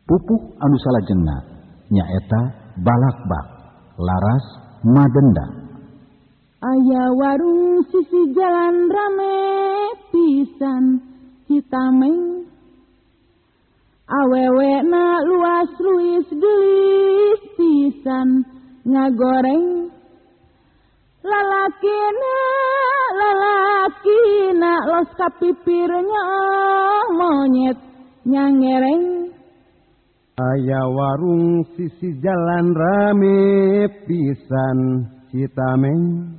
Pupuh anu salajengna nyaeta Balakbak laras Madenda. Aya warung sisi jalan rame pisan Citameng awewena luas luis gelis pisan ngagoreng lalakina lalakina los kapipirnya monyet nyangereng. Aya warung sisi jalan rame pisan Citameng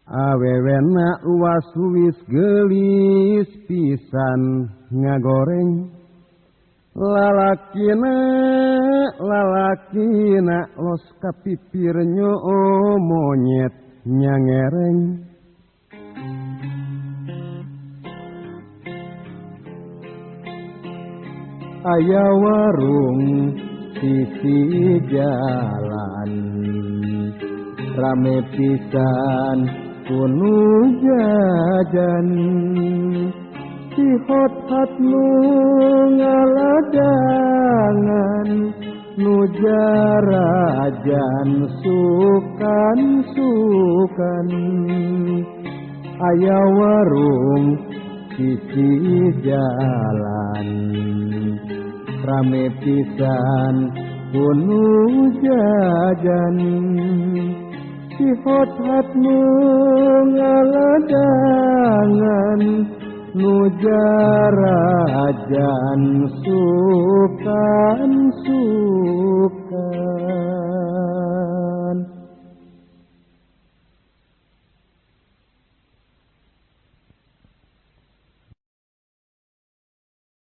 awewena luas luis gelis pisan ngagoreng lalakina lalakina los kapipir nyoo monyet nyangereng. Aya warung sisi jalan rame pisan kunu jajan si hot-hot nu ngaladangan nu jarajan sukan-sukan. Aya warung sisi jalan rame pisan kunu jajan si hot-hot nu ngaladangan nu jarajan sukan-sukan.